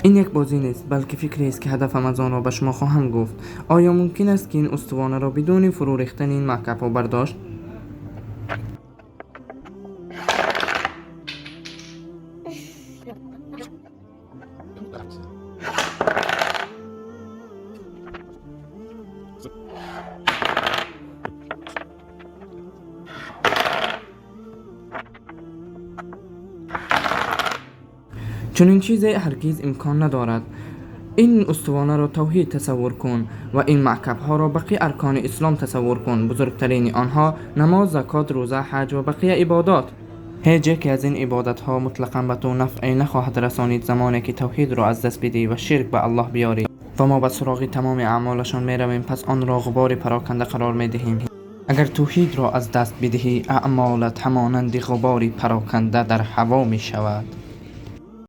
Ин як бозӣ нест, балки фикрест, ки ҳадафам аз онро ба шумо хоҳам гуфт. Оё мумкин аст, ки ин устувонаро бидуни фурӯ рехтани ин маъкабҳо бардошт? Чунин чизе ҳаргиз имкон надорад. Ин устувонаро тавҳид тасаввур кун ва ин маъкабҳоро бақия аркони ислом тасаввур кун. Бузургтарини онҳо намоз, закот, рӯза, ҳаҷ ва бақия ибодот. Ҳеҷ яке аз ин ибодатҳо мутлақан ба ту нафъе нахоҳад расонид, замоне ки тавҳидро аз даст бидиҳӣ ва ширк ба Аллоҳ биёрӣ. Ва мо ба суроғи тамоми аъмолашон меравем, пас онро ғубори пароканда қарор медиҳем. Агар тавҳидро аз даст бидиҳӣ, аъмолат ҳамонанди ғубори пароканда дар ҳаво мешавад.